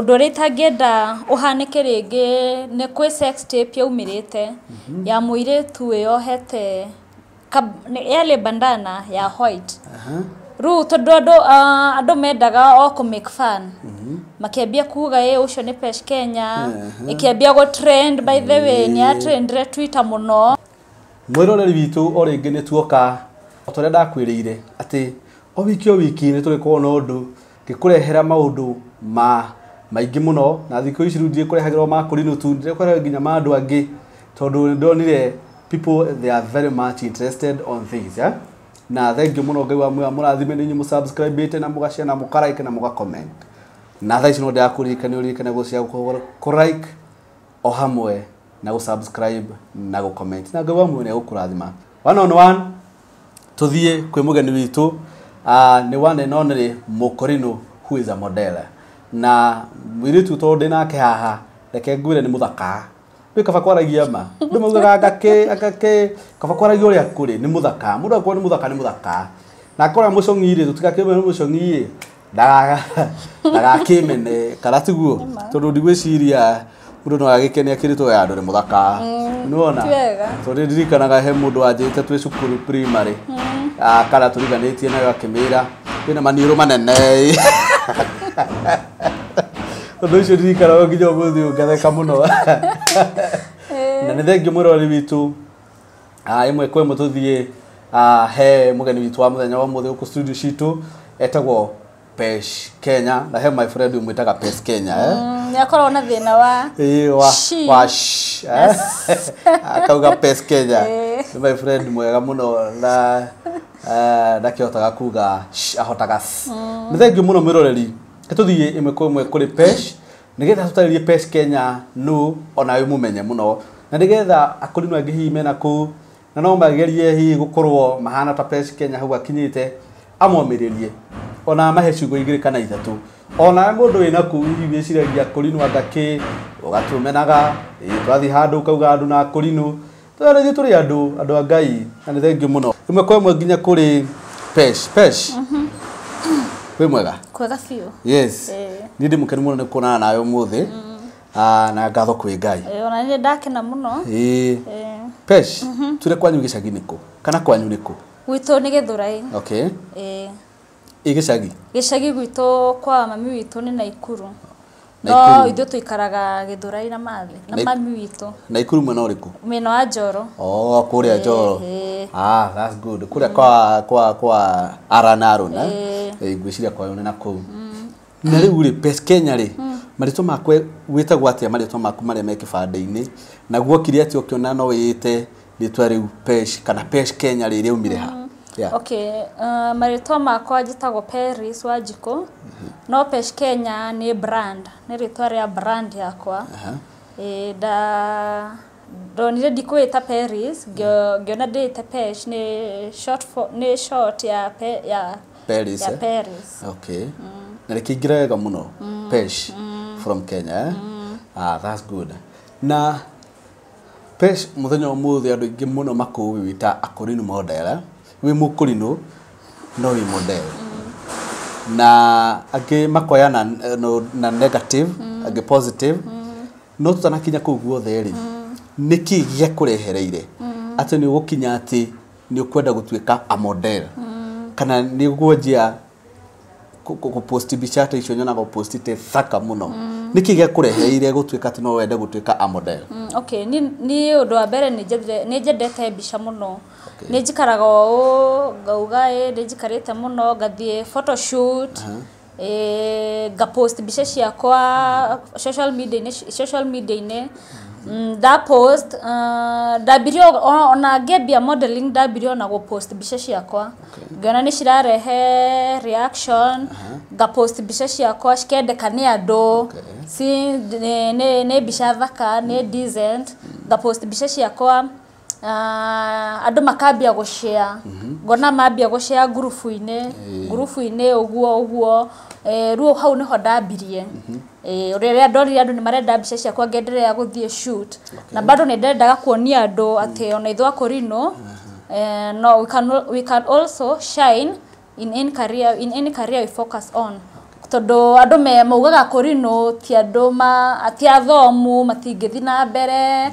Ũndũ ũrĩa itangĩenda ũhanĩke rĩngĩ nĩ kwĩ sex tape yaumĩrĩte ya mũirĩtu wĩyohete yarĩ bandana ya white. Rĩu tondũ andũ mendaga o kũ make fun, makĩambia kuga ĩ ũcio nĩ Pesh Kenya, ĩkĩambia gũ trend. By the way, nĩ ya trendire Twitter mũno. Mwĩroreri witũ, o rĩngĩ nĩ tuoka o ta ũrĩa ndakwĩrĩire atĩ o wiki o wiki nĩ tũrĩkorwo na ũndũ ngĩkũrehera maũndũ ma maingĩ mũno. Na thikũ ici rĩu ndirĩkũrehagĩrwo ma kũrinũ tu, ndĩrekũrehera nginya ma andũ angĩ, tondũ nĩ ndonire people, they are very much interested on things, eh? Na thank you mũno. Ngai wa muoyo mũrathime nĩ inyuĩ mũsubscribĩte na mũgashare na mũkalike na mũgacomment. Na thaa ici no ndĩrakũririkania ũririkane gũcia kũ like o hamwe na gũ-subscribe na gũ-comment, na Ngai wa muoyo nĩ egũkũrathima. One on one tũthiĩ kwĩ mũgeni witũ, nĩ one and only Mũkũrinũ, who is a model. Na mũirĩtu tondũ ndĩ nake haha, reke ngwĩre nĩ mũthaka. Rĩu kaba kwaragia ma andũ maugaga angakĩ angakĩ, kaba kwaragia ũrĩa kũrĩ. Nĩ mũthaka. Mũndũ akorwo nĩ mũthaka, nĩ mũthaka. Na akorwo mũcong'i rĩ, tũtigakĩmene mũcong'i ndagakĩmene, kana tiguo? Tondũ ndigwĩciria mũndũ no agĩkene akĩrĩtwo ya andũ nĩ mũthaka, nĩwona? Ti wega. Tondũ ndirikanaga he mũndũ wanjĩte twĩ cukuru primary, kana tũriganĩtie nayo, akĩmĩra wĩna maniũrũ manene. Ũndũ ũcio ndirikanaga nginya ũmũthĩ ũyũ, ngatheka mũno. Na nĩ thengiũ, mwĩroreri witũ. Ĩmwe kwa ĩmwe tũthiĩ he mũgeni witũ wa mũthenya wa ũmũthĩ gũkũ studio citũ, etagwo Pesh Kenya. Na he my friend ũmwĩtaga Pesh Kenya, eh? Nĩ akoragwo na thĩna wa Ĩĩ, wa Shi. wa sh, eh? Akauga Pesh Kenya. Nĩ my friend mwega mũno na ndakĩhotaga kuga sh, ahotaga s. Nĩ thengiũ mũno, mwĩroreri. Tũthiĩ ĩmwe kwa ĩmwe kũrĩ Pesh nĩgetha tũtarĩrie Pesh Kenya nũ, onawe mũmenye mũno, na nĩgetha akũrinũ angĩ hihi mena kũu na no magerie hihi gũkorwo mahana ta Pesh Kenya hau akinyĩte, amomĩrĩrie ona amahe ciugo igĩrĩ kana ithatũ. Ona mũndũ wĩna kũu hihi wĩciragia kũrinũ anga kĩ ũgatũmenaga, ĩ, twathiĩ handũ ũkauga andũ na kũrinũ tũrĩ tũrĩ andũ a Ngai. Na nĩ thengiũ mũno. Ĩmwe kwa ĩmwe nginya kũrĩ Pesh. Pesh, wĩ mwega? Kwega biũ. Yes. Ĩĩ. Niĩ ndĩ mũkenu mũno nĩ kuonana nawe ũmũthĩ. Na ngatho kwĩ Ngai. Ĩĩ, ona nĩ ndakena mũno. Ĩĩ. Ĩĩ. Pesh, ture kwanyu gĩcagi nĩkũ, kana kwanyu nĩkũ? Gwitũ nĩ Gĩthũrai. Okay. Ĩĩ. Ĩ gĩcagi? Gĩcagi gwitũ kwa mami witũ nĩ Naikuru, no Naikuru. ithuĩ tũikaraga Gĩthũrai na mathĩ na mami witũ. Naikuru mwena ũrĩkũ? Mwena wa Njoro. Oh, kũrĩa Njoro. Ĩĩ. Ah, that's good. Kũrĩa kwa Aran Aron, eh? Ĩĩ. Ĩ, ngwĩciria kwayo nĩ na kũu. Na rĩu rĩ, Pesh Kenya rĩ, marĩtwa makwe wĩtagwo atĩa, marĩtwa maku marĩa me kĩbandĩ-inĩ? Na guokire atĩa ũkĩona no wĩĩte rĩtwa rĩu Pesh kana Pesh Kenya rĩ, rĩaumire ha? Yeah. Okay, marĩtwa makwa njĩtagwo Paris Wanjikũ, no Pesh Kenya nĩ brand, nĩ rĩtwa rĩa brand yakwa. Ĩĩ, ndonire ndikwĩta Paris, ngĩona ndĩĩte Pesh, nĩ short for, nĩ short ya pe, ya Paris, ya eh? Paris. Okay. Na rĩkĩingĩra wega mũno. Pesh from Kenya, eh? Ah, that's good. Na Pesh, mũthenya ũmũthĩ andũ aingĩ mũno makũĩ wĩ ta akũrinũ model, eh? Wĩ mũkũrinũ no wĩ model. Na angĩ makoya na, no, na negative, angĩ positive. No tũtanakinya kũu guothe rĩ, nĩkĩ gĩakũrehereire atĩ nĩ ũgũkinya atĩ nĩ ũkwenda gũtuĩka a model, kana nĩ ũgwanjia kũposti mbica ta icio nyonaga ũpostite thaka mũno? Nĩkĩ gĩakũreheire gũtuĩka atĩ no wende gũtuĩka a model? Okay, ni ũndũ wa mbere nĩ njendete mbica mũno. Nĩ njikaraga ũũ ngauga ĩ nĩ njikarĩte mũno ngathiĩ photoshoot, ngapost mbica ciakwa social media-inĩ, social media-inĩ. Ndapost, ndambirie ona ngĩambia modeling, ndambirie ona gũpost mbica ciakwa, ngĩona nĩ cirarehe reaction, ngapost mbica ciakwa cikendeka nĩ andũ. Si nĩ mbica thaka, nĩ decent. Ngapost mbica ciakwa, andũ makambia gũshare, ngona mambia gũshare ngurubu-inĩ ũguo ũguo. Rĩu hau nĩho ndambirie. Rĩrĩa ndonire andũ nĩ marenda mbica ciakwa, ngenderea gũthiĩ shoot, na bado nĩ ndendaga kuonia andũ atĩ ona ithuĩ akũrinũ, no we can also shine in any career we focus on. Tondu andu me maugaga kũrinũ ti andu ti athomu matingĩthi na mbere.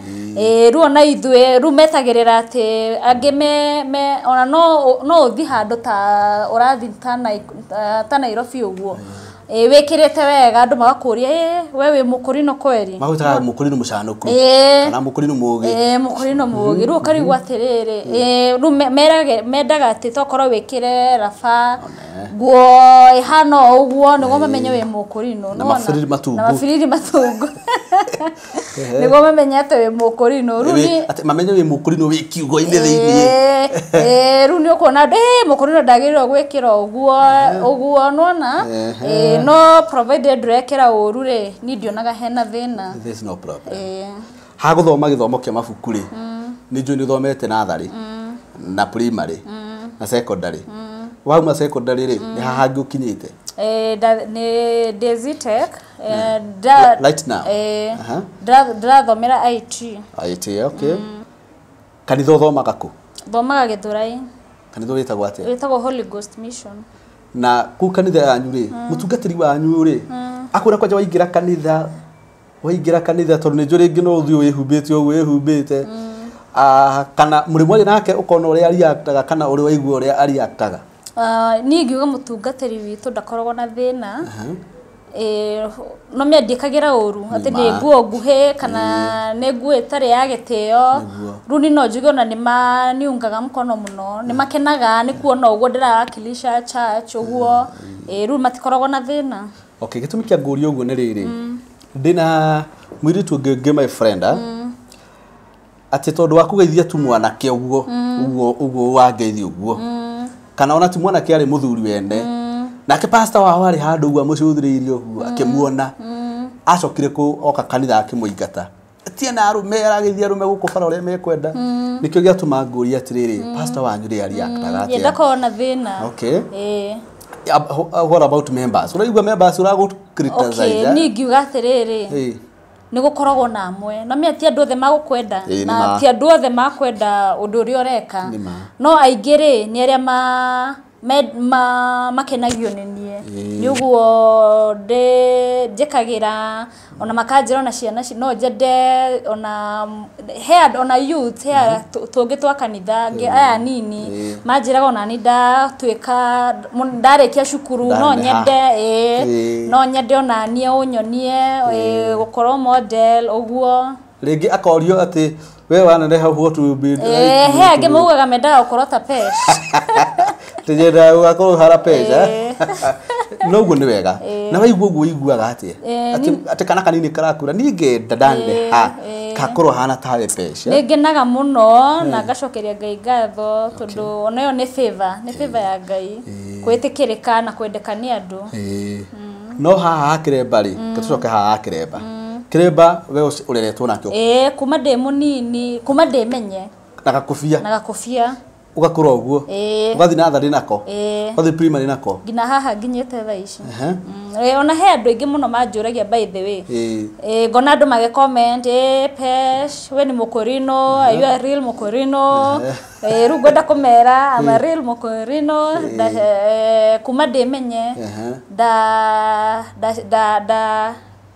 Rĩu ona ithuĩ rĩu metagĩrĩra atĩ angĩ me ona no ũthi handũ ta ũrathi ta Nairobi ũguo. Wĩkĩrĩte wega andũ magakũria we wĩ mũkũrinũ kweri. Magwĩtaga mũkũrinũ mũcanũku. Kana mũkũrinũ mũũgĩ. Mũkũrinũ mũũgĩ. Rĩu ũkarigwo atĩrĩrĩ, rĩu mendaga atĩ tokorwo wĩkĩre raba nguo ĩhana o ũguo nĩguo mamenye wĩ mũkũrinũ. Na mabiriri matungu. Na mabiriri matungu. Nĩguo mamenye atĩ wĩ mũkũrinũ. Rĩu nĩ atĩ mamenye wĩ mũkũrinũ wĩ kiugo-inĩ thĩiniĩ. Rĩu nĩ ũkuona andũ mũkũrinũ ndagĩrĩirwo gwĩkĩra ũguo ũguo nĩwona. No provided ndũrekĩra ũru rĩ, niĩ ndionaga hena thĩna. There's no problem. Ha gũthoma gĩthomo kĩa mabuku rĩ, nĩ njũĩ nĩ ũthomete natharĩ na primary na secondary. Wauma secondary rĩ, nĩ ha hangĩ ũkinyĩte? Nĩ ndĩ Zetech. Right now? Ndĩrathomera IT. IT, okay. Kanitha ũthomaga kũ? Thomaga Gĩthũrai. Kanitha wĩtagwo atĩa? Wĩtagwo Holy Ghost Mission. Na kũu kanitha yanyu rĩ, mũtungatĩri wanyu rĩ, akwĩra kwanja waingĩra kanitha tondũ nĩ njũĩ rĩngĩ no ũthiĩ wĩhumbĩte ũguo wĩhumbĩte. Kana mũrĩ mwarĩ nake ũkona ũrĩa ariactaga kana ũrĩa waigua ũrĩa ariactaga? Niĩ ingiuga mũtungatĩri witũ ndakoragwo na thĩna. No mĩandiĩkagĩra ũru atĩ nĩ nguo nguhĩ kana nĩ nguo ĩtarĩ ya gĩtĩo. Rĩu niĩ no njuge ona nĩ maniungaga mkono mũno, nĩ makenaga nĩ kuona ũguo ndĩrawakilisha church ũguo. Rĩu matikoragwo na thĩna. Okay, gĩtũmi kĩa ngũria ũguo nĩ rĩrĩ, ndĩna mũirĩtu ũngĩ my friend atĩ tondũ wa kũgeithia tu mwanake ũguo ũguo ũguo wangeithia ũguo, kana ona ti mwanake arĩ mũthuri wene, nake pastor wao arĩ handũ ũguo amũcũthĩrĩirie ũguo akĩmuona, acokire oka kanitha akĩmũingata. Ti ena arũme arageithia arũme gũkũ bara ũrĩa mekwenda. Nĩkĩo gĩatũma ngũrie atĩrĩrĩ, pastor wanyu rĩ ariactaga atĩa? Ndakoragwo na thĩna. Okay. What about members? Ũraigua members ũragũ criticize? Okay, niĩ ingiuga atĩrĩrĩ, nĩ gũkoragwo na amwe na mĩa ti andũ othe magũkwenda, na ti andũ othe makwenda ũndũ ũrĩa ũreka, no aingĩ rĩ nĩ arĩa makenagio nĩ niĩ, nĩ ũguo njĩkagĩra ona makanjĩra ona ciana no njende ona he ona youth he tũngĩ twa kanitha aya nini manjĩraga ona ni ndatuĩka ndarĩkia cukuru no nyende no nyende ona niĩ ũnyonie gũkorwo model ũguo. Rĩngĩ akorio atĩ we waneneha what will be he angĩ maugaga mendaga gũkorwo ta Pesh. Tũnyendaga gũgakorwo hara Pesh. No ũguo nĩ wega. Na waigua ũguo ũiguaga atĩa? Atĩ kana kanini karakura niĩ ngenda ndaneneha gakorwo hana tawe Pesh. Nĩ ngenaga mũno na ngacokeria Ngai ngatho tondũ ona ĩyo nĩ favor, nĩ favor ya Ngai gwĩtĩkĩrĩka na kwendeka nĩ andũ. No haha ha Kĩremba rĩ, tũcoke haha ha Kĩremba. Kĩremba we ũreretwo nakĩo? Kuma ndĩ mũnini, kuma ndĩmenye. Na gakũbia? Na gakũbia. Ũgakũra ũguo? Ũgathiĩ natharĩ nako? Ũgathiĩ primary nako? Nginya haha nginyĩte thaa ici. Ona he andũ aingĩ mũno manjũragia by the way. Ngona andũ magĩ comment, Pesh, we nĩ mũkũrinũ, are you a real mũkũrinũ? Rĩu ngwenda kũmera, I'm a real mũkũrinũ. Kuma ndĩmenye,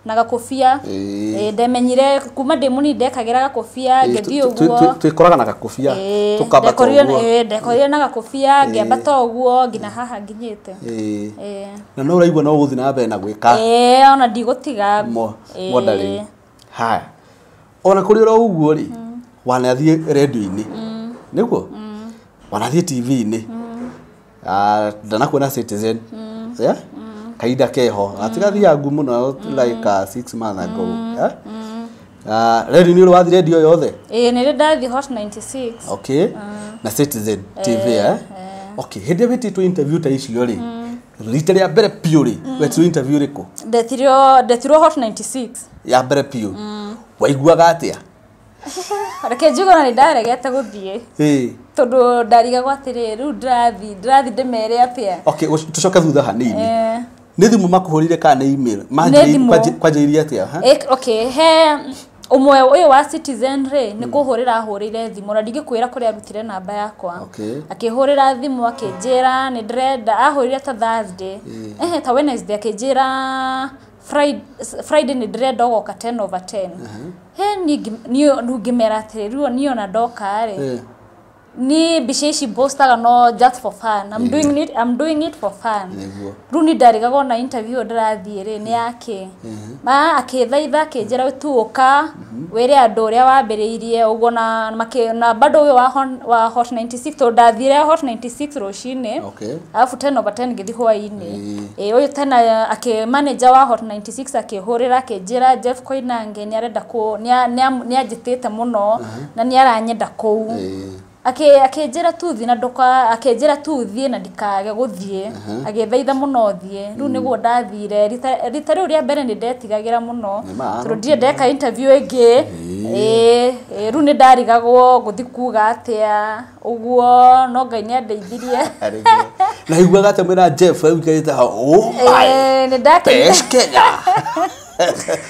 na gakũbia. Ndemenyire kuma ndĩ mũnini ndekagĩra gakũbia ngĩthiĩ ũguo. Twĩkoraga na gakũbia tũkambata ũguo. Ndekorire na gakũbia ngĩambata ũguo nginya haha nginyĩte. Na no ũraigua no ũgũthiĩ na mbere na gwĩka? Ona ndigũtiga. Modeling. Haya. Ona kũrĩ oro ũguo rĩ, wanathiĩ radio-inĩ, nĩguo? Wanathiĩ TV-inĩ. Ndanakuona Citizen. Kahinda keho atigathiangu mũno like 6 months ago. Radio nĩ ũrĩ wathiĩ radio yothe? Nĩ rĩ ndathiĩ Hot 96. Okay. Na Citizen TV. Okay, hĩndĩ ĩrĩa wĩtĩtwo interview ta icio rĩ, rita rĩa mbere biũ rĩ, wetirwo interview ĩrĩkũ? Ndetirwo Hot 96. Ya mbere biũ. Waiguaga atĩa? Reke njuge ona nĩ ndaregete gũthiĩ. Tondũ ndarigagwo atĩrĩrĩ, rĩu ndĩrathiĩ ndĩmere atĩa? Okay, tũcoke thutha hanini. Nĩ thimũ makũhũrire kana nĩ email? Kwanjĩrĩirie atĩa? Okay, he Ũmwe ũyũ wa Citizen rĩ nĩ kũhũrĩra ahũrĩire thimũ na ndingĩkwĩra kũrĩa arutire namba yakwa. Akĩhũrĩra thimũ akĩnjĩra nĩ ndĩrenda, ahũrĩre ta Thursday, ehe, ta Wednesday, akĩnjĩra Friday nĩ ndĩrenda ũgoka 10 over 10. He niĩ rĩu ngĩmera atĩrĩ, rĩu niĩ ona ndoka rĩ, ni mbica ici postaga no just for fun. I'm doing it for fun. Rĩu ni ndarigagwo na interview ndĩrathiĩ rĩ nĩ yake. Ma akĩthaitha akĩnjĩra tu ũka wĩre andũ ũrĩa wambĩrĩirie ũguo, na bado ũyũ wa Hot 96, tondũ ndathire Hot 96 rũcinĩ, alafu 10 over 10 ngĩthiĩ hwaĩ-inĩ. Ĩ ũyũ tena akĩ manager wa Hot 96 akĩhũrĩra akĩnjĩra Jeff Koinange nĩ arenda kũ nĩ anjĩtĩte mũno na nĩ aranyenda kũu. Akĩnjĩra tu thiĩ na nduka, akĩnjĩra tu thiĩ na ndikage gũthiĩ, agĩthaitha mũno thiĩ. Rĩu nĩguo ndathire rita rĩu rĩa mbere nĩ ndetigagĩra mũno tondũ ndirĩ ndeka interview ĩngĩ. Rĩu nĩ ndarigagwo gũthiĩ kuga atĩa ũguo, no Ngai nĩ andeithirie. Na iguaga atĩa mwĩna Jeff ũikarĩte hau? Oh my, nĩ ndakenire. Best Kenya.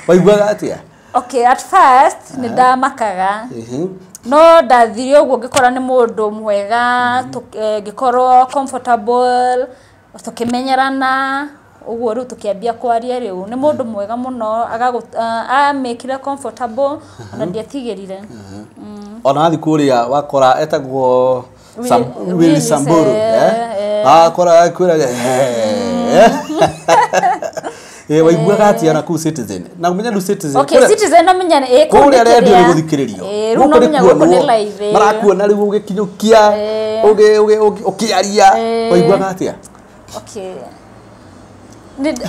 Waiguaga atĩa? Okay, at first nĩ ndamakaga, no ndathire ũguo ngĩkora nĩ mũndũ mwega, ngĩkorwo comfortable, tũkĩmenyerana ũguo, rĩu tũkĩambia kwaria. Rĩu nĩ mũndũ mwega mũno, amĩkire comfortable, ona ndietigĩrire. Ona wathiĩ kũrĩa wakora etagwo Willy Samburu, akora akwĩra waiguaga atĩa na kũu Citizen? Na ũmenye rĩu Citizen, Okay, Citizen namenya ĩ kũu kũrĩa nĩ redio kĩrĩa. nĩ gũthikĩrĩrio. Rĩu Gũkũ no nĩ menya gũkũ nĩ kuonwo. live. Marakuona rĩu ũgĩkinyũkia, ũkĩaria, waiguaga atĩa? Okay,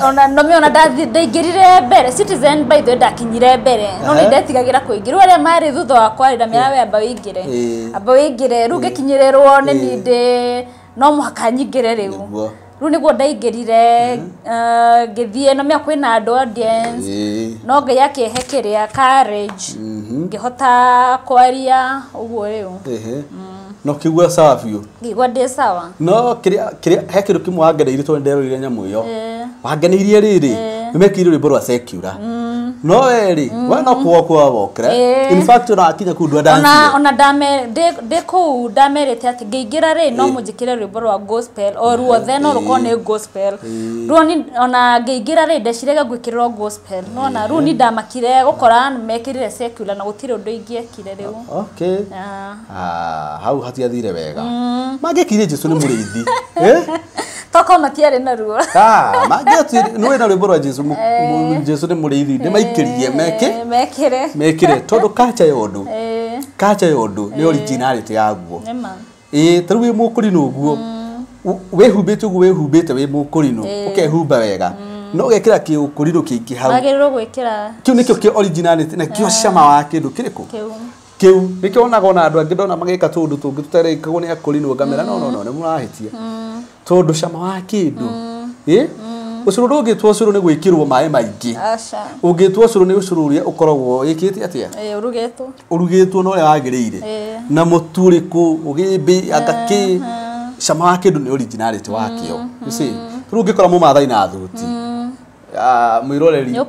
ona no ona ndaingĩrire mbere Citizen, by the way, ndakinyire mbere no nĩ ndetigagĩra kũingĩra. Rĩu arĩa marĩ thutha wakwa rĩ, ndamera we amba wĩingĩre, amba wĩingĩre. Rĩu ngĩkinyĩrĩrwo nĩ niĩ ndĩ no mũhaka nyingĩre rĩu. Rĩu nĩguo ndaingĩrire, ngĩthiĩ na mĩa kwĩna andũ audience, no Ngai akĩhe kĩrĩa courage, ngĩhota kwaria ũguo rĩu. No kĩigua sawa biũ? Ngĩigua ndĩ sawa. No kĩrĩa he kĩndũ kĩmwe wangeneirie, tondũ nĩnderoreire nyamũ ĩyo, wangeneirie rĩrĩ nĩmekĩrire rwĩmbo rwa secular, no we rĩ, we no kuokwa wokire. In fact, ona akinya kũu ndwandancire. Ona ndame ndĩ kũu ndamerĩte atĩ ngĩingĩra rĩ no mũnjĩkĩre rwĩmbo rwa gospel o ruothe, no rũkorwo nĩ gospel. Rĩu ona ngĩingĩra rĩ ndeciragia ngwĩkĩrĩrwo gospel, nona rĩu ni ndamakire gũkora mekĩrire secular na gũtirĩ ũndũ ingĩekire rĩu. Okay. Hau hatiathire wega. Mangĩekire Jesu nĩ mũrĩithi. Toko matiarĩ na ruo. Nĩwĩ na rwĩmbo rwa Jesu, Jesu nĩ mũrĩithi, nĩ maikĩrie meke mekĩre mekĩre, tondũ kacha ya ũndũ, kacha ya ũndũ nĩ originality yaguo. Nĩma. Ĩĩ, ta rĩu wĩ mũkũrinũ ũguo wĩhumbĩte ũguo wĩhumbĩte wĩ mũkũrinũ, ũkehumba wega, no ũgekĩra kĩũkũrinũ kĩingĩ hau. Wagĩrĩirwo gwĩkĩra kĩu nĩkĩo kĩ originality na kĩo cama wa kĩndũ kĩrĩkũ kĩu. Kĩu nĩkĩo wonaga ona andũ angĩ ndona magĩka tũũndũ tũngĩ tũtarekagwo nĩ akũrinũ, ngamera no no no nĩ mũrahĩtia, tondũ cama wa kĩndũ ĩ ũcũrũ ndũngĩtwo ũcũrũ nĩ gwĩkĩrwo maĩ maingĩ. Aca. Ũngĩtwo ũcũrũ nĩ ũcũrũ ũrĩa ũkoragwo wĩkĩte atĩa? Ũrugĩtwo. Ũrugĩtwo na ũrĩa wagĩrĩire na mũtu ũrĩkũ ũgĩmbĩ anga kĩ, cama wa kĩndũ nĩ originality wakĩo, you see. Rĩu ũngĩkora mũmathai na thuti, mwĩroreri,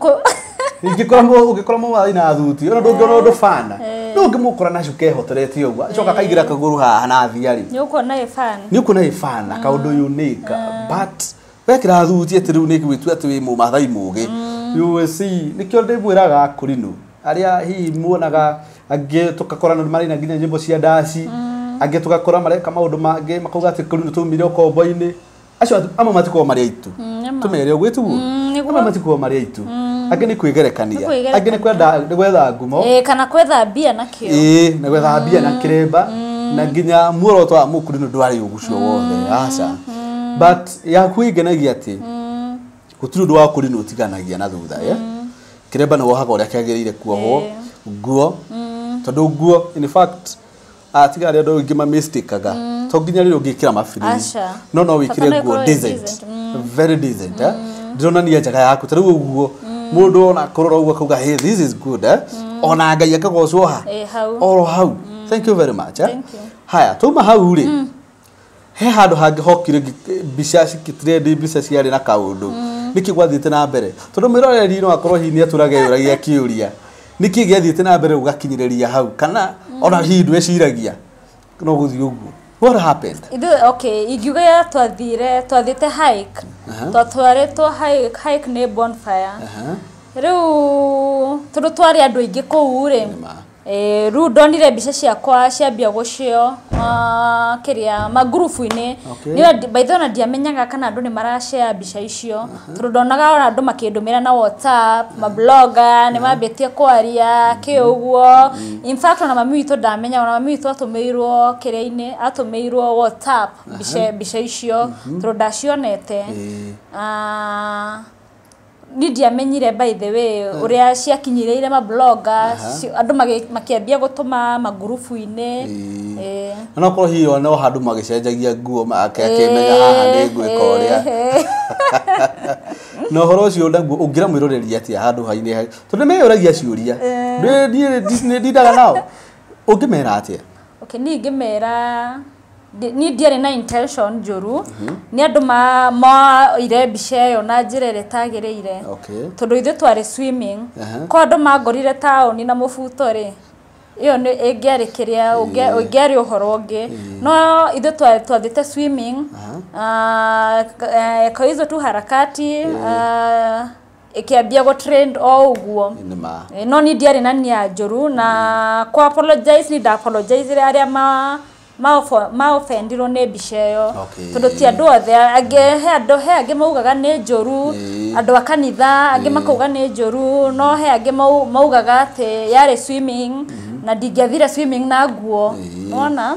ũngĩkora mũmathai na thuti, ona ndũngĩona ũndũ bana, no ũngĩmũkora na cuka ehotorete ũguo acoka akaigĩra kagũrũ haha na thiarĩ, nĩ ũkuona ĩ fan. Nĩ ũkuona ĩ fan kaũndũ unique, but wekĩra thuti atĩ rĩu nĩ gwĩtua atĩ wĩ mũmathai mũgĩ, you will see. Nĩkĩo ndĩmwĩraga akũrinũ arĩa hihi muonaga angĩ tũgakora nĩ marĩ na nginya nyĩmbo cia ndaci, angĩ tũgakora mareka maũndũ mangĩ makauga atĩ kũrinũ twaumire ũkombo-inĩ, acio amwe matikoragwo marĩ aitũ, tũmere ũguo ĩtiguo, amwe matikoragwo marĩ aitũ, angĩ nĩ kwĩgerekania, angĩ nĩ kwenda nĩ gwetha ngumo kana kwetha mbia nakĩo. Ĩĩ, na gwetha mbia na kĩremba, na nginya muoroto wa mũkũrinũ ndwarĩ ũgucio wothe, aca. But yaku ĩngenagia atĩ gũtirĩ ũndũ wa kũrinũ ũtiganagia na thutha. Kĩremba nĩ wohaga ũrĩa kĩagĩrĩire kuohwo, nguo, tondũ nguo in fact atiga arĩa andũ aingĩ mamistakaga, to nginya rĩrĩa ũngĩkĩra mabiriri, no no wĩkĩre nguo decent, very decent, ndĩronania njaga yaku. Ta rĩu ũguo mũndũ ona kũrora ũguo akauga, "Hey, this is good," ona Ngai akagocwo ha oro hau. Thank you very much. Haya, twauma hau rĩ, he handũ hangĩ hokire mbica cikĩtrend, mbica ciarĩ na kaũndũ, nĩkĩ gwathiĩte na mbere? Tondũ mwĩroreri no akorwo hihi nĩ atũraga eyũragia kĩũria. Nĩkĩ gĩathiĩte na mbere ũgakinyĩrĩria hau kana ona hihi ndweciragia no gũthiĩ ũguo? What happened? Ithuĩ, okay, ingiuga twathiĩte hike. Twatwarĩtwo hike nĩ bonfire. Rĩu tondũ twarĩ andũ aingĩ kũu rĩ, rĩu ndonire mbica ciakwa ciambia gũcio kĩrĩa mangurubu-inĩ. By the way, ona ndiamenyaga kana andũ nĩ marashare mbica icio, tondũ ndonaga ona andũ makĩndũmĩra na WhatsApp, mabloga nĩ mambĩtie kwaria kĩ ũguo. In fact, ona mami witũ ndamenya, ona mami witũ atũmĩirwo kĩrĩa-inĩ, atũmĩirwo WhatsApp mbica icio, tondũ ndacionete. Ni ndiamenyire, by the way, ũrĩa ciakinyĩrĩire mabloga, andũ makĩambia gũtũma mangurubu-inĩ. Na no korwo hihi no handũ magĩcenjagia nguo akĩmenya haha nĩ ngwĩka ũrĩa. Na ũhoro ũcio naguo ũngĩra mwĩroreri atĩa handũ hainĩ, tondũ nĩmeyũragia ciũria, niĩ ndindaga nao, ũngĩmera atĩa? Okay, niĩ ingĩmera niĩ ndiarĩ na intention njũru, nĩ andũ moire mbica ĩyo na njĩra ĩrĩa ĩtagĩrĩire. Tondũ ithuĩ twarĩ swimming, ko andũ mangorire taũni na mũbuto rĩ, ĩyo nĩ ĩngĩarĩ kĩrĩa ũngĩarĩ ũhoro ũngĩ, no ithuĩ twathiĩte swimming, kwa hizo tu harakati ĩkĩambia gũ trend o ũguo. No niĩ ndiarĩ na nia njũru, na kwa apologize ni nda apologize arĩa maofendirwo nĩ mbica ĩyo, tondũ ti andũ othe, angĩ he andũ, he angĩ maugaga nĩ njũru, andũ a kanitha angĩ makauga nĩ njũru, no he angĩ maugaga atĩ yarĩ swimming na ndingĩathire swimming na nguo, nĩwona?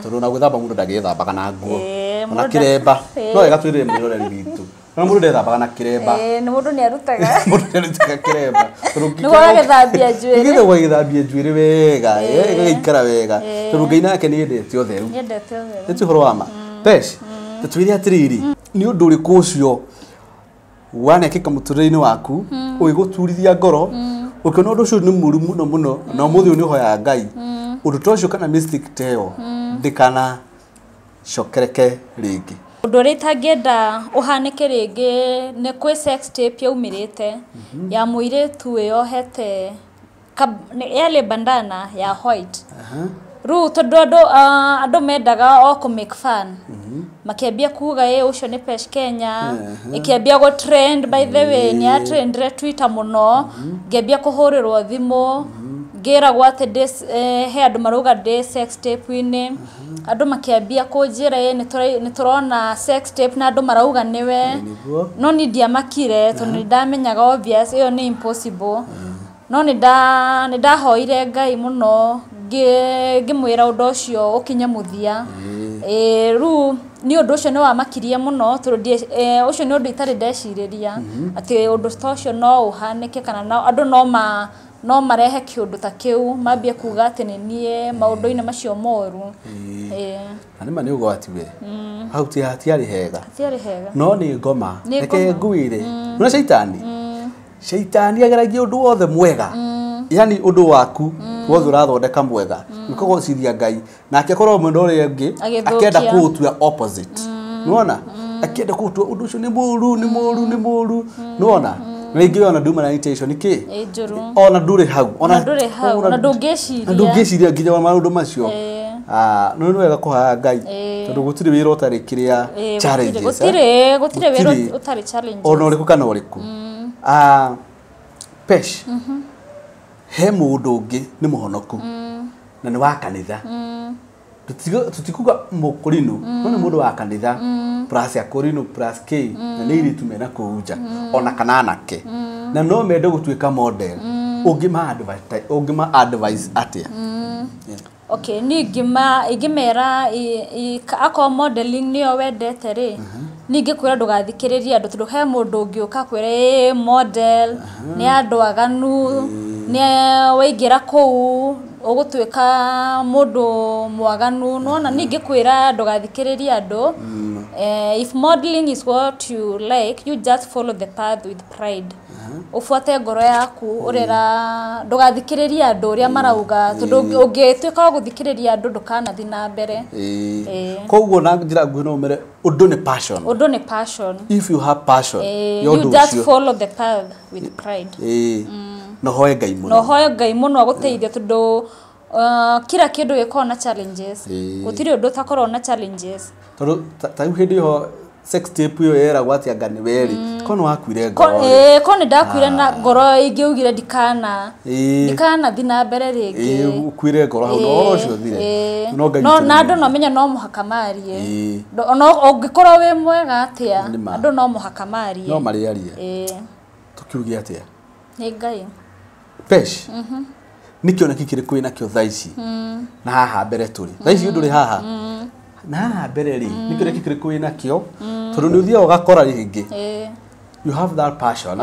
Tondũ ona gwĩthamba mũndũ ndagĩthambaga na nguo, ona kĩremba. No wega twĩrĩre mwĩroreri witũ, ona mũndũ ndethambaga na kĩremba. Nĩ mũndũ nĩ arutaga. Mũndũ nĩ arutaga kĩremba. Nĩguo agagĩthambia njuĩrĩ. Nĩgetha ũgagĩthambia njuĩrĩ wega, ĩgagĩikara wega, tondũ Ngai nake nĩ endete ũtheru. Nĩendete ũtheru. Nĩ ti ũhoro wa ma. Pesh, tũtwĩre atĩrĩrĩ, nĩ ũndũ ũrĩkũ ũcio wanekĩka mũtũrĩre-inĩ waku ũgĩgũturithia ngoro, ũkĩona ũndũ ũcio nĩ mũru mũno mũno, na ũmũthĩ ũyũ nĩ ũhoyaga Ngai ũndũ ta ũcio kana mistake ta ĩyo ndĩkana cokereke rĩngĩ? Ũndũ ũrĩa itangĩenda ũhanĩke rĩngĩ nĩ kwĩ sex tape yaumĩrĩte ya mũirĩtu wĩyohete yarĩ bandana ya white. Rĩu tondũ andũ mendaga o kũ make fun, makĩambia kuga ĩ ũcio nĩ Pesh Kenya, ĩkĩambia gũ trend. By the way, nĩ ya trendire Twitter mũno, ngĩambia kũhũrĩrwo thimũ ngĩragwo atĩ he andũ marauga ndĩ sex tape-inĩ, andũ makĩambia kũnjĩra ĩ nĩ tũrona sex tape na andũ marauga nĩwe, no niĩ ndiamakire tondũ nĩ ndamenyaga obvious ĩyo nĩ impossible. No nĩ ndahoire Ngai mũno ngĩmwĩra ũndũ ũcio ũkinye mũthia. Rĩu nĩ ũndũ ũcio nĩ wamakirie mũno, tondũ ũcio nĩ ũndũ itarĩ ndecirĩria atĩ ũndũ ta ũcio no ũhanĩke, kana andũ no marehe kĩũndũ ta kĩu mambie kuga atĩ nĩ niĩ maũndũ-inĩ macio moru. Na nĩma nĩ ũgwati we, hau hatiarĩ hega, hatiarĩ hega, no nĩ ngoma. Reke ngwĩre, nĩ caitani, caitani ageragia ũndũ wothe mwega, yani ũndũ waku wothe ũrathondeka mwega nĩkũgocithia Ngai, nake akorwo mwena ũrĩa ũngĩ akĩenda kũũtua opposite, nĩwona? Akĩenda kũũtua ũndũ ũcio nĩ mũru, nĩ mũru, nĩ mũru, nĩwona? Rĩngĩ ona nduma na intention kĩ ona ndũrĩ hau, ona ndũrĩ hau, ona ndũngĩciria, ndũngĩciria nginya maũndũ macio. No nĩ wega kũhoya Ngai, tondũ gũtirĩ wĩra ũtarĩ kĩrĩa challenges, gũtirĩ wĩra ũtarĩ challenges, ona ũrĩkũ kana ũrĩkũ. Pesh, he mũndũ ũngĩ nĩ mũhonoku na nĩ wa kanitha, tũtikuga mũkũrinũ, no nĩ mũndũ wa kanitha plus akũrinũ plus K, na nĩ airĩtu mena kũu nja ona kana anake, na no mende gũtuĩka model, ũngĩma advice atĩa? Okay, niĩ ingĩmera akorwo modeling nĩyo wendete rĩ, niĩ ingĩkwĩra ndũgathikĩrĩrie andũ, tondũ he mũndũ ũngĩũka akwĩre ĩ model nĩ andũ aganu, nĩ waingĩra kũu ũgũtuĩka mũndũ mwaganu, nĩwona? Niĩ ingĩkwĩra ndũgathikĩrĩrie andũ. If modeling is what you like, you just follow the path with pride. Ubuate ngoro yaku urera ndugathikiririe andu uria marauga tondu ungituika wa guthikiriria andu ndukanathi na mbere. Koguo na njira nguhi no umere undu ni passion. Undu ni passion. If you have passion, you just follow the path with pride. No hoe Ngai muno. No hoe Ngai muno aguteithia tondu kila kindu gikoragwo na challenges. Gutiri undu utakoragwo na challenges. Tondu ta riu hindi ho sex tape yo yeragwo atia nga ni weri kono wakuire ngoro. Ko ni ndakuire na ngoro ingiugire ndikana thi na mbere ringi. Ukuire ngoro hau no ucio thire. No Ngai no na andu no menya no muhaka marie. No ungikorwo wi mwega atia andu no muhaka marie. No mariarie. Tukiuge atia ni Ngai. Pesh. Ni kioneki kiriku wina kio thaa ici na haha mbere turi thaa ici nduri haha na haha mbere ri ni kioneki kiriku wina kio tondu ni uthiaga ugakora ringi. You have that passion.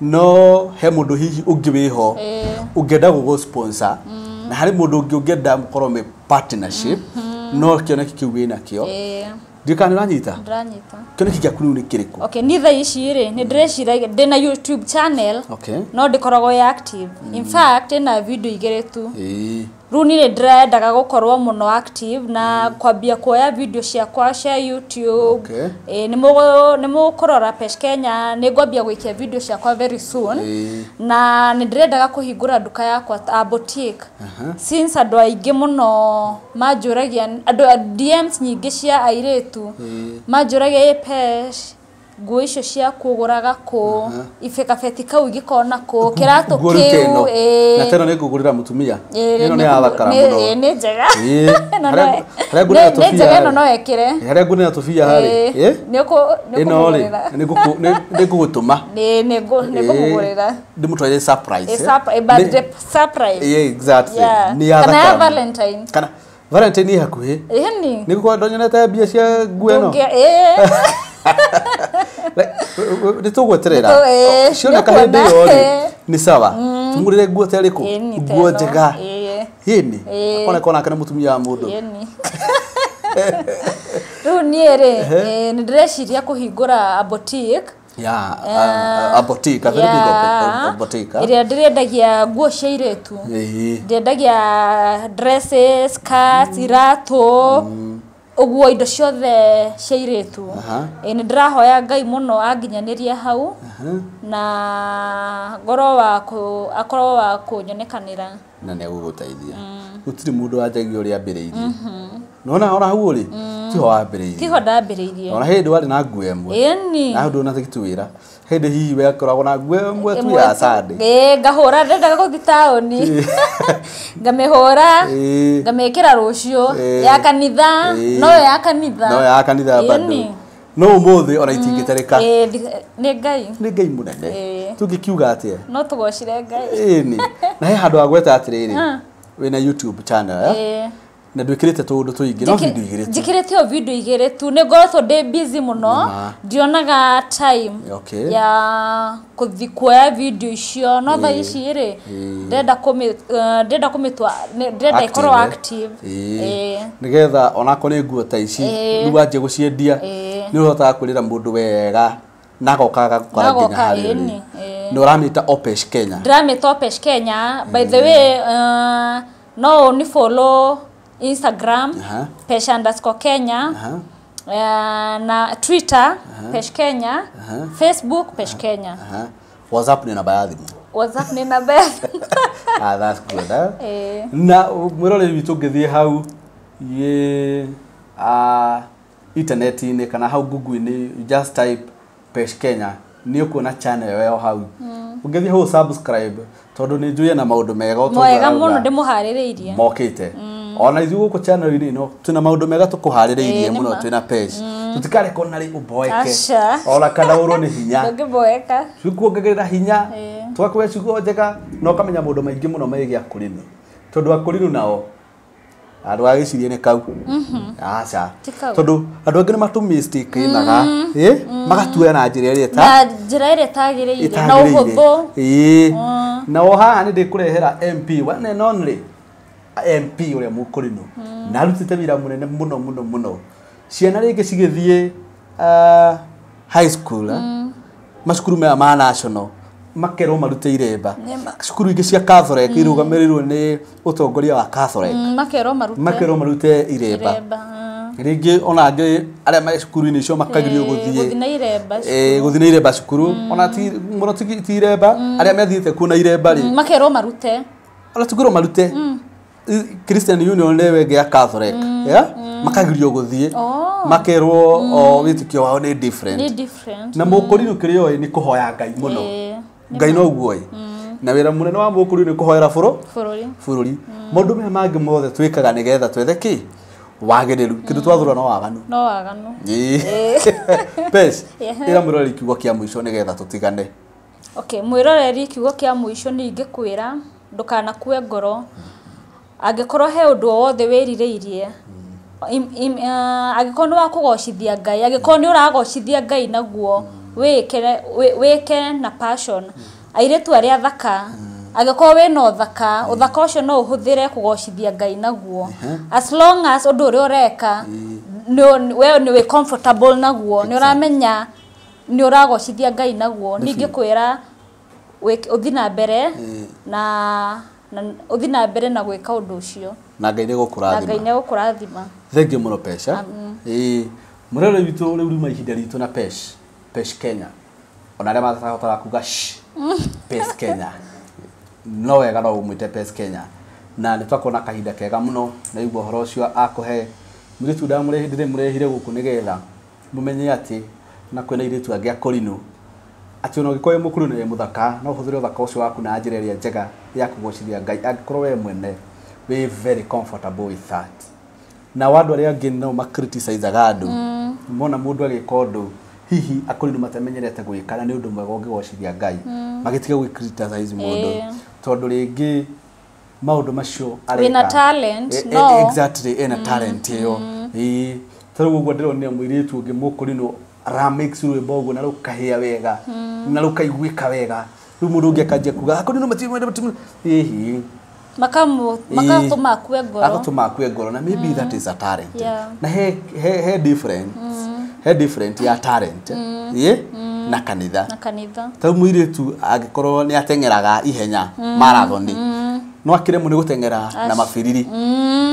No he mundu hihi ungi wiho ungenda gugu sponsor na hari mundu ungi ungenda mukorwo me partnership no kioneki kiu wina kio. Ndikana uranyita? Ndĩranyita. Kioneki gĩaku rĩu nĩ kĩrĩkũ? Okay, ni thaa ici rĩ nĩ ndĩreciragia ndĩna YouTube channel. No ndĩkoragwo ĩ active. In fact ĩna video igĩrĩ tu. Rĩu niĩ ndĩrendaga gũkorwo mũno active na kwambia kuoya video ciakwa cia YouTube. Nĩ mũkũrora Pesh Kenya, nĩ ngwambia gwĩkia video ciakwa very soon. Na nĩ ndĩrendaga kũhingũra nduka yakwa a boutique. Since andũ aingĩ mũno manjũragia, andũ DMs nyingĩ cia airĩtu manjũragia, ĩ Pesh, nguo icio ciaku ũgũraga kũ, ibekabeti kau ingĩkona kũ, kĩratũ kĩu. Na tena nĩ ngũgũrĩra mũtumia. Ĩno nĩ yathakara mũno. Nĩ njega. Harĩa ngũrĩra tũbia. Nĩ njega ĩno no ĩkĩre. Harĩa ngũrĩra tũbia harĩ. Nĩ ũkũmũgũrĩra. Nĩ ngũgũtũma. Nĩ ngũmũgũrĩra. Ndĩmũtwarĩre surprise. Birthday surprise. Exactly. Nĩ yathakara. Kana ya Valentine. Kana Valentine ĩ hakuhĩ. Nĩ gũkorwo ndonyonete mbia cia nguo ĩno. Nĩ tũgweterera cioneka hĩndĩ ĩyo rĩ nĩ sawa tũmũgũrĩre nguo ta ĩrĩkũ nguo njega ĩni akoneka onake nĩ mũtumia wa mũndũ. Rĩu niĩ rĩ nĩ ndĩreciria kũhingũra a boutique. A boutique, a very big boutique. Ĩrĩa ndĩrendagia nguo cia airĩtu. Ndĩrendagia dresses, skirts, iratũ, ũguo indo ciothe cia airĩtu. Nĩ ndĩrahoya Ngai mũno anginyanĩrie hau na ngorwo wa akorwo wa kũnyonekanĩra. Na nĩ egũgũteithia. Gũtirĩ mũndũ wanjagia ũrĩa ambĩrĩirie. Nona ona hau rĩ tiho wambĩrĩirie. Tiho ndambĩrĩirie. Ona hĩndĩ warĩ na nguo ĩmwe. Na hau ndũnatĩgĩtwĩra. Hĩndĩ hihi wekoragwo na nguo ĩmwe tu ya Sunday. Ngahũra ndendaga gũthiĩ taũni. Ngamĩhũra, ngamĩkĩra rũciũ ya kanitha, no ya kanitha. No ya kanitha bado. No ũmũthĩ ona itingĩtereka. Nĩ Ngai. Nĩ Ngai mũnene. Tũngĩkiuga atĩa? No tũgocire Ngai. Ĩni. Na he handũ wagweta atĩrĩrĩ. Wĩna YouTube channel. Na ndwikirite tundu tuingi no video igiri tu. Njikirite o video igiri tu. Ni ngoretwo ndi busy muno, ndionaga time ya kuthi kuoya video icio. No thaa ici ri ndenda kumitua, ndenda ikorwo active nigetha onako ni nguo ta ici riu wanjie guciendia ni uhotaga kwirira mundu wega na agoka agakora nginya harĩa ũrĩ. Na ũramĩta Opesh Kenya. Ndĩramĩta Opesh Kenya. By the way, no ni follow Instagram Pesh_Kenya, na Twitter Pesh Kenya, Facebook Pesh Kenya. WhatsApp ni namba ya thimũ. WhatsApp ni namba ya thimũ. Ah, that's good. Na mwĩroreri witũ ũngĩthiĩ hau ye internet-inĩ kana hau Google-inĩ, you just type Pesh Kenya nĩ ũkuona channel ĩyo hau. Ũngĩthiĩ hau subscribe tondũ nĩ njũĩ na maũndũ mega mwega mũno ndĩmũharĩrĩirie mokĩte. Ona ithuĩ gũkũ channel-inĩ ĩno twĩna maũndũ mega tũkũharĩrĩirie mũno twĩna Pesh. Tũtikareka ona rĩ ũboeke ona kana ũrwo nĩ hinya. Ndũngĩboeka. Tũkuongagĩrĩra hinya, tũgakũhe ciugo njega na ũkamenya maũndũ maingĩ mũno megiĩ akũrinũ. Tondũ akũrinũ nao andũ agĩcirie nĩ kau. Aca. Tondũ andũ angĩ nĩ matũmistake-inaga, magatuoya na njĩra ĩrĩa na njĩra ĩrĩa ĩtagĩrĩire na ũhũthũ. Na o haha nĩ ndĩkũrehera MP one and only MP ũrĩa mũkũrinũ na arutĩte wĩra mũnene mũno mũno mũno. Ciana rĩngĩ cigĩthiĩ high school, macukuru maya ma national Makerwo marute iremba. Cukuru ingĩ cia Catholic irũgamĩrĩirwo nĩ ũtongoria wa Catholic. Makerwo marute. Makerwo marute iremba. Rĩngĩ ona angĩ arĩa me cukuru-inĩ icio makagirio gũthiĩ na iremba. Gũthiĩ na iremba cukuru. Ona ti mũno ti iremba, arĩa methiĩte kuo na iremba rĩ. Makerwo marute. Ona ti kwĩrwo marute. Christian Union nĩwe ĩngĩ ya Catholic. Makagirio gũthiĩ. Makerwo o wĩtĩkio wao nĩ different. Nĩ different. Na mũkũrinũ kĩrĩa oĩ nĩ kũhoya Ngai mũno. Ngai noguo ĩ. Na wĩra mũnene wa mũkũrinũ nĩ kũhoera bũrũri. Maũndũ maya mangĩ mothe twĩkaga nĩgetha twethe kĩ? Wagĩrĩru. Kĩndũ twathura no waganu. No waganu. Pesh, ĩra mwĩroreri kiugo kĩa mũico nĩgetha tũtigane. Okay, mwĩroreri kiugo kĩa mũico nĩ ingĩkwĩra ndũkanakue ngoro. Angĩkorwo he ũndũ o wothe wĩrirĩirie, angĩkorwo nĩ wa kũgocithia Ngai, angĩkorwo nĩ ũragocithia Ngai naguo, wĩke na passion. Airĩtu arĩa athaka, angĩkorwo wĩna ũthaka, ũthaka ũcio no ũhũthĩre kũgocithia Ngai naguo. As long as ũndũ ũrĩa ũreka we nĩ wĩ comfortable naguo, nĩ ũramenya nĩ ũragocithia Ngai naguo, ningĩkwĩra ũthiĩ na mbere na ũthiĩ na mbere na gwĩka ũndũ ũcio. Na Ngai nĩegũkũrathima. Na Ngai nĩegũkũrathima. Thengiũ mũno Pesha. Mũrore witũ rĩu riuma ihinda ritũ na Pesh, Pesh Kenya. Ona arĩa matahotaga kuga sh, Pesh Kenya. No wega no ũmwĩte Pesh Kenya. Na nĩ twakorwo na kahinda kega mũno na igua ũhoro ũcio akũhe. Mũirĩtu ndĩramũrehire gũkũ nĩgetha mũmenye atĩ na kwĩna airĩtu angĩ akũrinũ. Atĩ ona ũngĩkorwo wĩ mũkũrinũ na wĩ mũthaka, no ũhũthĩre ũthaka ũcio waku na njĩra ĩrĩa njega ya kũgocithia Ngai angĩkorwo we mwene wĩ very comfortable with that. Na andũ arĩa angĩ no ma-criticizaga andũ. Mona mũndũ agĩka ũndũ hihi akũrinũ matamenyerete gwĩka na nĩ ũndũ mwega ũngĩgocithia Ngai. Magĩtiga gwĩ-criticize mũndũ. Tondũ rĩngĩ maũndũ macio areka. Wĩna talent, no. Exactly, ena talent ĩyo. Ta rĩu ũguo ndĩronire mũirĩtu ũngĩ mũkũrinũ aramix rwĩmbo ũguo na rũkahĩa wega na rũkaiguĩka wega. Rĩu mũndũ ũngĩ akanjia kuga akũrinũ matirĩ hihi magatũma akue ngoro. Agatũma akue ngoro na maybe that is a talent. Na he different. He different ya talent. Na kanitha. Na kanitha. Ta mũirĩtu angĩkorwo nĩ ateng'eraga ihenya marathon. No akĩremwo nĩ gũteng'era na mabiriri.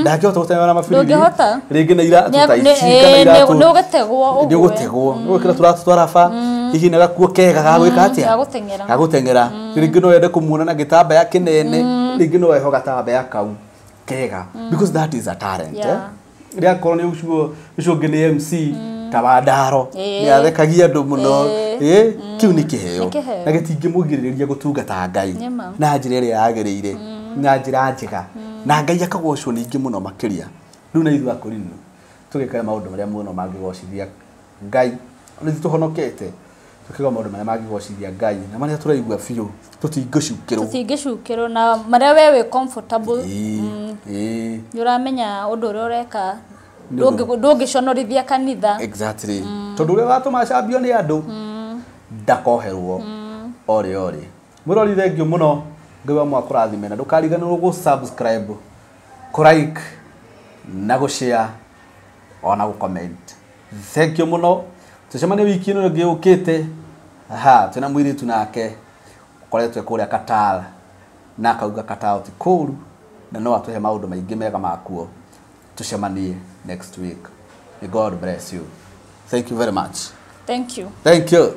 Ndangĩhota gũteng'era na mabiriri. Ndũngĩhota. Rĩngĩ na iratũ ta ici kana iratũ. Nĩ ũgũtegwo ũgwe. Nĩ ũgũtegwo. Nĩ ũgwĩkĩra tũratũ twa raba. Hihi na gakuo kega ga gwĩka atĩa? Ga gũteng'era. Ga gũteng'era. Rĩngĩ no wende kũmuona na gĩtambaya kĩnene. Rĩngĩ no weho gatambaya kau kega. Because that is a talent. Rĩakorwo nĩ ũcio ũngĩ nĩ MC ta Wandaro. Nĩ athekagia andũ mũno. Kĩu nĩ kĩheo. Na gĩtingĩmũgirĩrĩria gũtungata Ngai na njĩra ĩrĩa yagĩrĩire. Na njĩra njega. Na Ngai akagocwo ningĩ mũno makĩria. Rĩu na ithuĩ akũrinũ tũgĩkaga maũndũ marĩa mũno mangĩgocithia Ngai. Ona ithuĩ tũhonokete tũkĩga maũndũ marĩa mangĩgocithia Ngai na marĩa tũraigua biũ tũtingĩcukĩrwo. Tũtingĩcukĩrwo na marĩa we wĩ comfortable. Nĩ ũramenya ũndũ ũrĩa ũreka ndũngĩconorithia kanitha. Exactly. Tondũ ũrĩa watũma acambio nĩ andũ ndakoherwo ore ore. Mũrori thengiũ mũno. Ngai wa mwakũrathime na ndũkariganĩrwo gũ subscribe, kũ like na gũ share ona gũ comment. Thank you mũno. Tũcemanie wiki ĩno ĩngĩ yũkĩte. Aha, twĩna mũirĩtu nake ũkoretwo kũrĩa Qatar na akauga Qatar ti kũũru na no atũhe maũndũ maingĩ mega makuo. Tũcemanie next week. May God bless you. Thank you very much. Thank you. Thank you.